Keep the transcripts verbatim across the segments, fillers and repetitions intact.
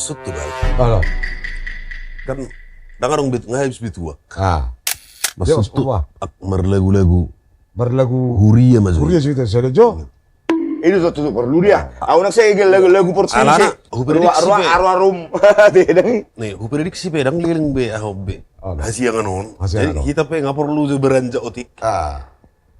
Maksudhu kan? Olo. Kan ndang adong bet-, nga habis bituak. Ah. Maksudhu, ah, marlagu-lagu. Marlagu huria maksudhu. Huria, sada jo. Ini tutu porlu dia. Au nang sai lagu-lagu Portugis. Alana, huprediksi pe. Ruarum. Tidak. Ni, huprediksi pe ndang leleng be ahu be. Olo. Hasiangan on. Hasiangan on. Jadi hita pe nga porlu jo beranjak otik. Ah.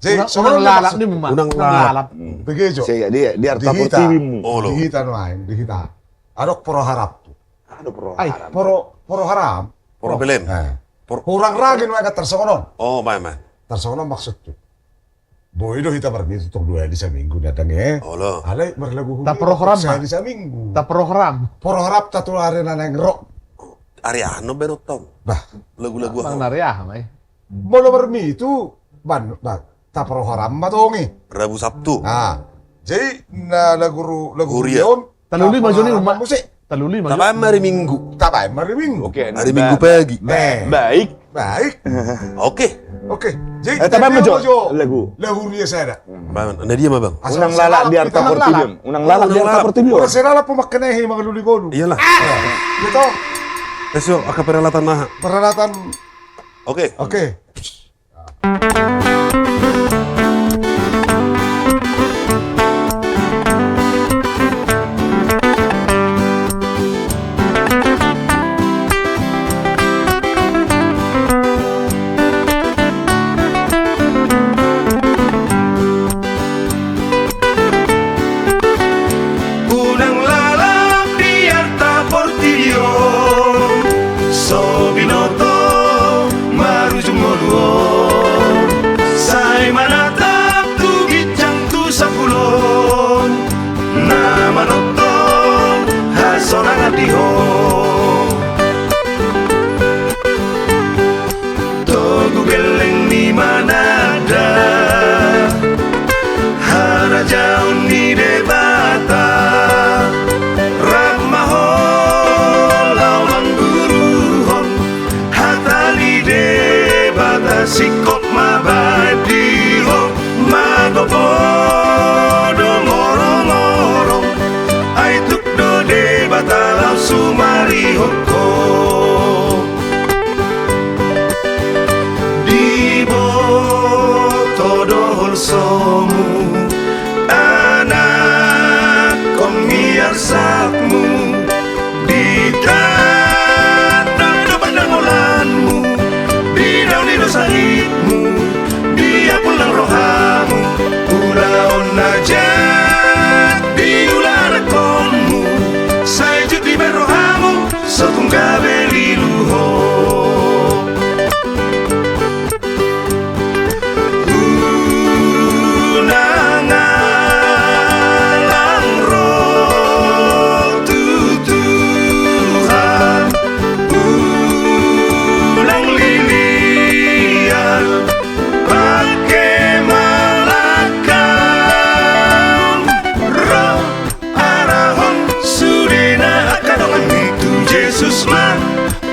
Jadi unang, songon unang lalap ni memang. Unang lalap. Begitu. Di hita, di hita nuaeng, di hita. Adong poro haram tu. Adong poro haram. Poro, poro haram. Problem. Hurang ragin nuaeng tarsongon on. Oh, baen, baen. Tarsongon on maksudhu. Boi do hita marmitu tong dua kali saminggu, ndang, eh. Olo. Alai marlagu huria. Taporo haram ma. Sahali saminggu. Taporo haram. Poro haram ta tu ari na naeng ro. Ari aha baenonta on? Bah. Lagu-lagu aha? Ari aha ma i? Molo marmitu, ban, ban, taporo haram ma tong i. Rabu Sabtu. Ah. Jadi na lagu ru-, lagu huria on. Talului ma jo ni umak. Talului ma jo. Tabaen ma ari Minggu. Tabaen ma ari Minggu. Oke, ari Minggu pagi. Baik. Baik. Oke. Oke. Jadi tabaen ma jo lagu. Lagu huria sada. Baen, na dia ma, Bang? Unang lalap di arta portibi on. Unang lalap di arta portibi on. Unang lalap. Unang lalap pemakai nehe mangalului ngolu. Iyalah. Betul. Tes jo, angka peralatan aha? Peralatan. Oke. Oke. Unang lalap di arta portibi on, so binoto marujung ngolu on, sai manatap tu ginjang tu sapulon, na manongtong hasorangan di ho. Togu gelleng ni mananda, harajaon ni Debata, rap ma ho laho mangguruhon hata ni Debata, singkop ma baen di ho, magopo do moromorong, ai tuk do Debata laho sumarihon ho. Diboto do holsomu, anakkon ni arsakmu, ditandok do pandamolanmu, dinaoli do sahitmu, diapul nang rohamu, ulaon na jat diula anakkonmu, sai jut dibaen rohamu, so tung gabe lilu ho. Unang alang ro tu Tuhan, unang lilian pake malangkang ro. Arahon sudena angka dongan ni tu Jesus ma,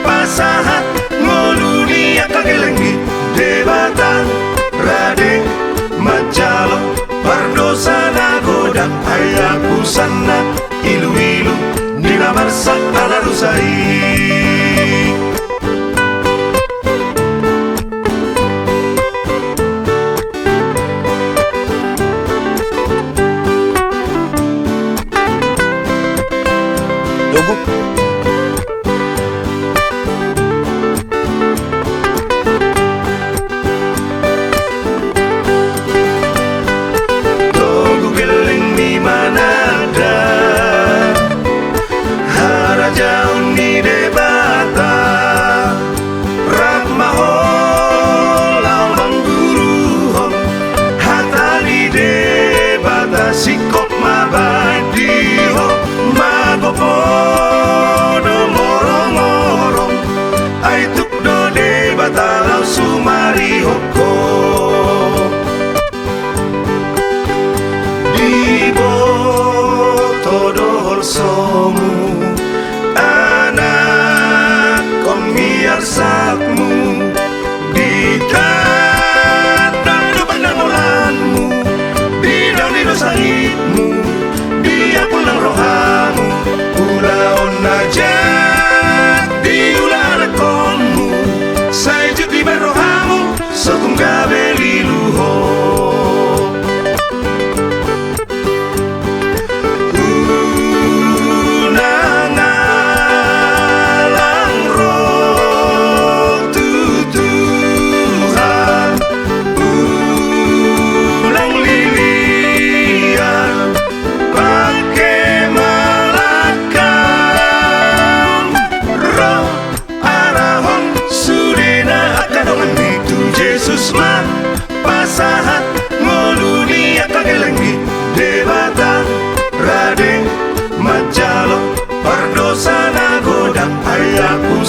pasahat ngolu ni angka gelleng ni Debata, rade manjalo pardosa na godang, ai apusanna iluilu ni na marsak ala dosa i. Togu gelleng ni mananda, harajaon ni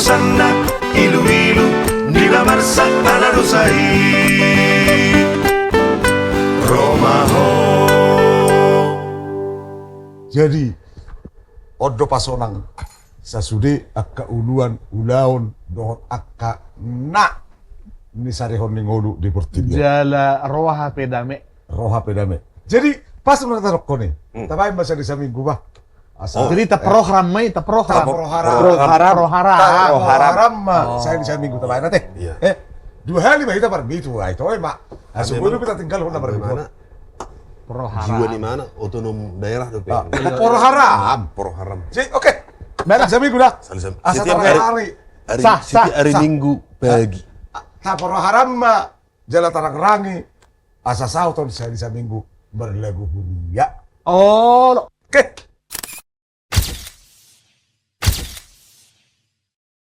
Sanna iluilu ni na marsak ala dosa i. Ro ma ho. Jadi, on do pasonang sasude angka uluan, ulaon, dohot angka na ni sarihon ni ngolu di portibi. Jala roha pe dame. Roha pe dame. Jadi, pas ma na tadokkon i. Hmm. Tabaen ma sahali saminggu bah. Asa. Oh. Jadi, eh, taprogram ma i, taprogram. Taprogram. Program. Program. Program ma. Oh. Sahali saminggu tabaen ate. Iya. Eh, dua hali ma hita parmitu, ai toe ma. Asa, memang, boi do hita tinggal hona parmitu. Mana? Program. Jiwa ni mana? Otonom daerah dope. Ah, program. Program. Jadi, oke. Baen. Sahali saminggu dah. Sahali sam-, asa setiap hari, hari, sah, setiap sah, hari sah. Minggu pagi. Ah, taprogram ma. Jala tarangrangi. Asa saut on sahali saminggu marlagu huria. Olo. Oke.